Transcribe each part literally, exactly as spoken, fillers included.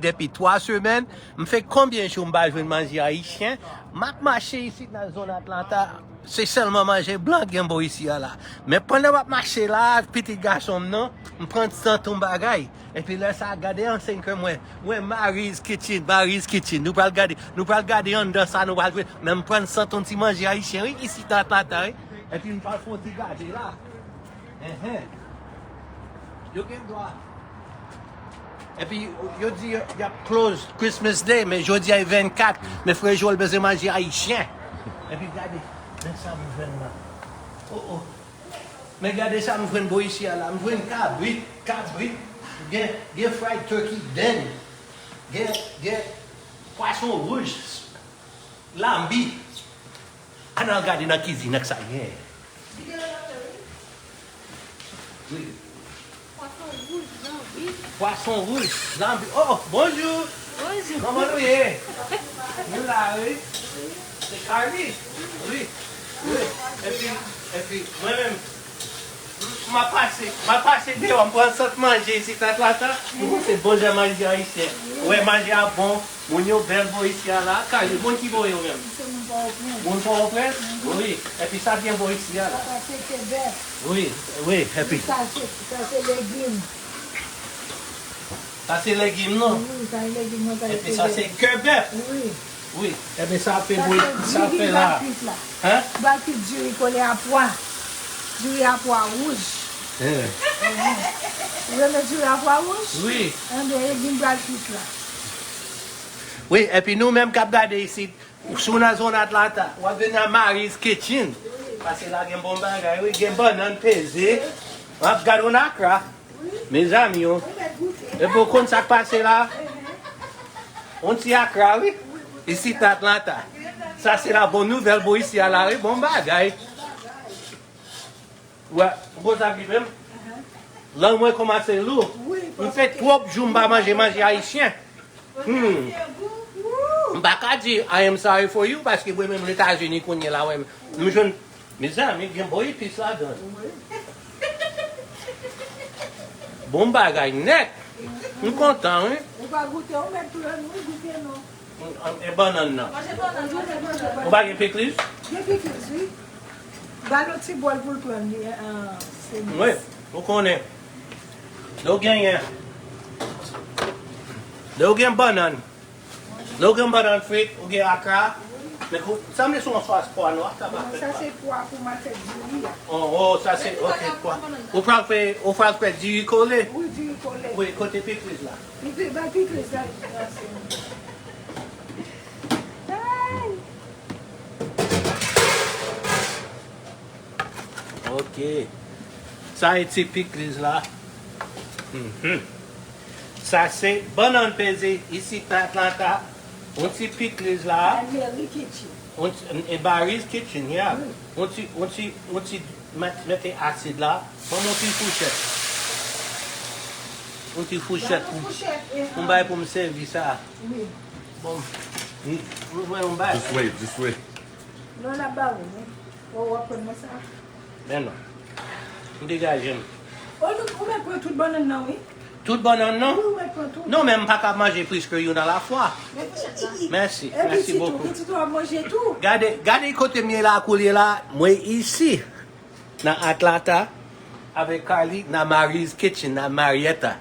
depi twa semèn. M fè konbyen jou m pa jwenn manje ayisyen. M ap mache isit nan zòn Atlanta. Se sèlman manje blan gen bò isi a la. Men pandan m ap mache la, pitit gason m nan, m pran sant yon bagay. Epi lè sa a, gade ansèy ke mwen. Mwen, Mary's Kitchen, Mary's Kitchen. Nou pral gade, nou pral gade anndan sa, nou pral jwenn. Men m pran sant yon ti manje ayisyen, wi, isit nan Atlanta, wi. Epi m pral fè yon ti gade la. Enhen. Yo gen dwa. Epi yo di y ap close Christmas Day, men jodi a e vennkat, men frè Joel bezwen manje ayisyen. Epi gade, men sa m jwenn la. Oh, oh. Men gade sa m jwenn bò isi a la. M jwenn kabrit, kabrit. Gen, gen fried turkey, dend. Gen, gen pwason wouj. Lanbi. Ann al gade nan kizin nan sa gen. Wi. Pwason wouj, lanbi. Pwason wouj, lanbi. Oh, bonjou. Bonjou. Kòman nou ye? Nou la, wi. Se Carly. Wi. Wi. Epi, epi, mwen menm, m ap pase, m ap pase deyò, m pran sant manje isit Atlanta. M panse bon jan manje ayisyen. Ou wè manje a bon. Moun yo bèl bò isi a la. Kay, moun ki bò yo menm? Se moun Pòtoprens. Moun Pòtoprens? Mhm. Wi. Epi sa gen bò isi a la. Sa se kebèp. Wi, wi, epi. Sa se, sa se legim. Sa se legim, non? Wi, sa se legim, non, sa se kebèp. Epi sa se kebèp. Wi. Wi. Epi sa fè bò, sa fè la. Sa se diri ki ba kwit la. Hein? Ba kwit diri kole a pwa. Diri a pwa wouj. Hein. Mhm. Ou renmen diri a pwa wouj? Wi. Enben, legim ba kwit la. Wi, epi nou menm k ap gade isit, si w nan zòn Atlanta, w ap vin nan Mary's Kitchen. Paske la gen bon bagay, wi, gen bannann peze. W ap gade yon akra. Mezanmi, yo. Epi w konn sa k pase la? Yon ti akra, wi. Isit nan Atlanta. Sa se la bon nouvèl bò isi a la, wi. Bon bagay. Wè, ou konn sa k rive m? Lang mwen kòmanse lou. M fè twòp jou m pa manje manje ayisyen. Hmm. M pa ka di I am sorry for you paske mwen menm Etazini kounye la, wè, m jwenn, mezanmi, gen bon epis ladan. Bon bagay nèt. M kontan, wi. Ou pa goute, ou mèt pran, wi, goute non. E bannann nan. Manje bannann, manje bannann. Ou pa gen pikliz? Gen pikliz, wi. Ba l yon ti bòl pou l pran li, an, se wi, ou konnen. Lè w genyen, lè w gen bannann, lè w gen bannann frit, ou gen akra, men kou, sanble se yon sòs pwa nwa, sa pa fèt la. Sa se pwa pou m a fè diri a. Oh, oh, sa se, ok, pwa. Ou pral fè, ou pral fè diri kole? Wi, diri kole. Wi, kote pikliz la? Pikliz, ba pikliz la. Ay! Ok. Sa e ti pikliz la. Mhm. Sa se bannann peze isit nan Atlanta. Yon ti pikliz la. Mary Kitchen. Yon ti, e Mary's Kitchen, yeah. Wi. Yon ti, yon ti, yon ti, mèt, mete asid la. Ban m yon ti fouchèt. Yon ti fouchèt pou, pou m bay pou m sèvi sa. Wi. Bon, m, m, m, m bay. Just wait, just wait. Non, l ap ba ou, wi. Ou, w ap pran mwen sa? Men non. M degaje m. O, nou, ou mèt pran tout bannann nan, wi. Tout bannann nan? Wi, ou mèt pran tout. Non, men m pa ka manje plis ke youn alafwa. Mèsi, mèsi bokou. Epi pitit ou, pitit ou ap manje tou. Gade, gade kote m ye la, koulye la, mwen isi, nan Atlanta, avèk Carly, nan Mary's Kitchen, nan Marietta.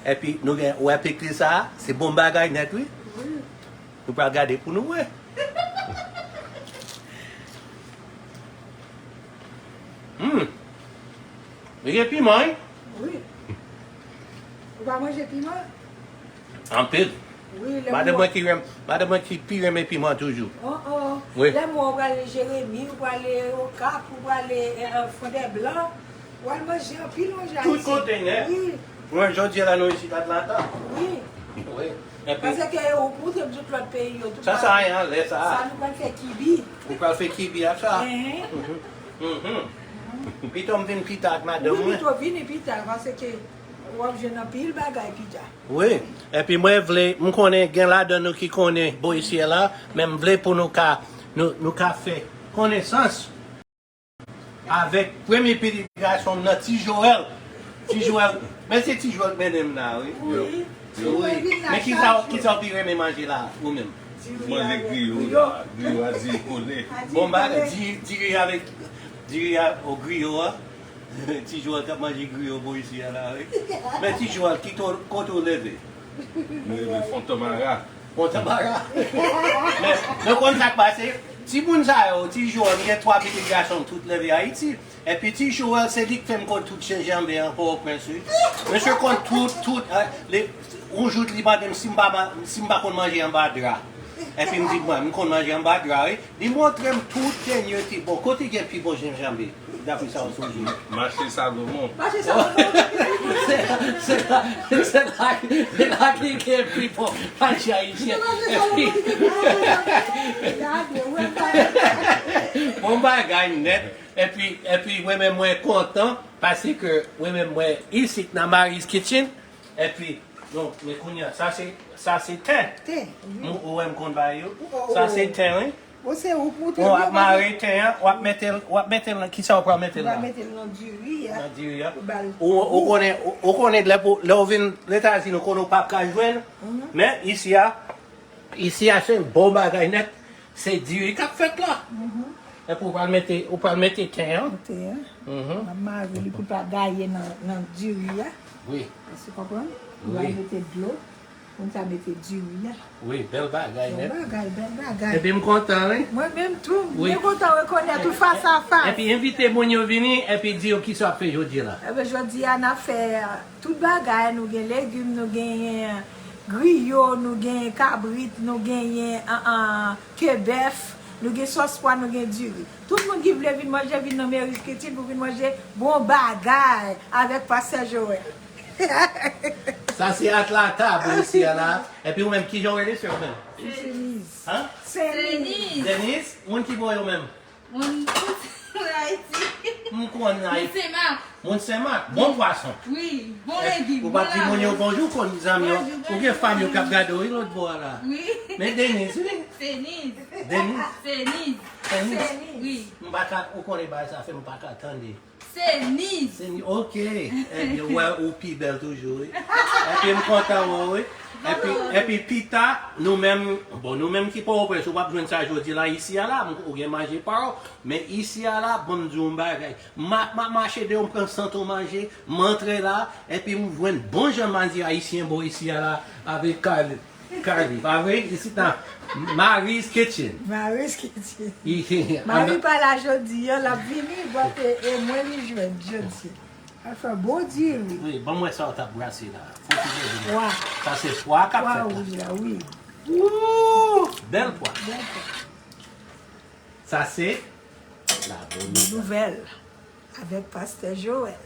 Epi nou gen, ou wè pikliz sa, se bon bagay nèt, wi. Wi. Nou pral gade pou nou wè. Hmm. Li gen piman, wi. Wi. Ou pa manje piman? Anpil. Wi, lè madanm mwen ki renm-, madanm mwen ki pi renmen piman toujou. Oh, oh. Wi. Lè mwen ou prale Jeremi, ou prale Okap, ou prale, eh, eh, Fondèblan, ou al manje anpil manje ayisyen. Tout kote nèt. Wi. Mwen, jodi a la, nou isit Atlanta. Wi. Wi. Epi paske ou montre m tout lòt peyi yo, tout sa, sa anyen anlè sa. Sa nou pral fè kibi. Ou pral fè kibi ak sa? Enhen. Mhm. Mhm. Pito m vin pita ak madanm mwen. Wi, pito vini pita, paske w ap jwenn anpil bagay pita. Wi. Epi mwen vle, m konnen gen ladan nou ki konnen bò isi a la, men m vle pou nou ka, nou, nou ka fè konesans avèk premye pitit gason m nan, Ti Joel. Ti Joel, men se Ti Joel k mennen m la, wi. Wi. Wi. Men kisa, kisa w pi renmen manje la, ou menm? Manje griyo la, griyo a diri kole. Bon, ba, di, diri avèk, diri a, o griyo a. Ti Joel k ap manje griyo bò isi a la, wi. Men Ti Joel, ki to, kote w leve? Mwen leve Fontanmara. Fontanmara. Men, men konn sa k pase? Timoun sa yo, Ti Joel, m gen twa pitit gason, tout leve Ayiti. Epi Ti Joel, se li k fè m konn tout jenjanbe an Pòtoprens, wi. Mesye konn tout, tout, eh, le, yon jou li mande m si m pa, ma- si m pa konn manje anba dra. Epi m di, mwen, m konn manje anba dra, wi. Li montre m tout tenye pi bon. Kote gen pi bon jenjanbe? Dapre sa w sonje. Mache Salomon. Mache Salomon. Se, se la, se la, se la ki gen pi bon mache ayisyen. Epi, bon bagay nèt. Epi, epi mwen menm mwen kontan, paske mwen menm mwen isit nan Mary's Kitchen. Epi, non, men kounye a, sa se, sa se ten. Ten, wi. Ou wè m konn bay yo. Sa se ten, wi. Bon, se ou pou te. Bon, w ap mare ten an, w ap mete l, w ap mete l nan, kisa w pral mete l la? W ap mete l nan diri a. Nan diri a. Ou, ou konnen, ou, ou konnen lè pou, lè w vin Letazini, ou konnen w p ap ka jwenn. Men, isi a, isi a se bon bagay nèt. Se diri k ap fèt la. Epi ou pral mete, ou pral mete ten an. Ten an. M ap mare li pou l pa gaye nan, nan diri a. Wi. Èske w konprann? Ou pral mete dlo. Moun sa mete diri a. Wi, bèl bagay nèt. Bèl bagay, bèl bagay. Epi m kontan, wi. Mwen menm tou, m byen kontan rekonèt ou fas a fas. Epi envite moun yo vini, epi di yo kisa w ap fè jodi a la. Ebyen, jodi a, n ap fè, uh, tout bagay. Nou gen legim, nou genyen griyo, nou genyen kabrit, nou genyen, uh, uh, ke bèf, nou gen sòs pwa, nou gen diri. Tout moun ki vle vin manje, vin nan Mary's Kitchen pou vin manje bon bagay avèk Pastè Joel. Sa se at la tab isi a la. Epi ou menm, kijan w rele, sè, ou menm? Seniz. Han? Seniz. Deniz, moun ki bò yo menm? Moun, moun Ayiti. M konn Ayiti. Moun Senmak. Moun Senmak. Bon pwason. Wi, bon legim, bon lamen. Ou pa di moun yo bonjou, konn zanmi yo. Ou gen fanm yo k ap gade w, wi, lòt bò a la. Wi. Men Deniz, wi. Seniz. Deniz. Seniz. Seniz. Wi. M pa ka, ou konnen bagay sa fè m pa ka tande. Seniz. Seniz, ok. Ebyen, wè, ou pi bèl toujou, wi. Epi m kontan wè w, wi. Epi, epi pita, nou menm, bon, nou menm ki Pòtoprens, ou p ap jwenn sa jodi la isi a la, m- ou gen manje pa w, men isi a la, ban m di w yon bagay. M a- m ap mache deyò, m pran sant yon manje, m antre la, epi m jwenn bon jan manje ayisyen bò isi a la, avèk Carly. Carly, pa vre? Isit nan Mary's Kitchen. Mary's Kitchen. Mari pa la jodi a, l ap vini, pote e mwen li jwenn jodi. Al fè bon diri. Wi, ban m wè sa w t ap brase la. Fò w vini. Pwa. Sa se pwa k ap fèt la. Pwa wouj la, wi. Woo! Bèl pwa. Bèl pwa. Sa se la bonne nouvelle. Nouvèl avèk Pastè Joel.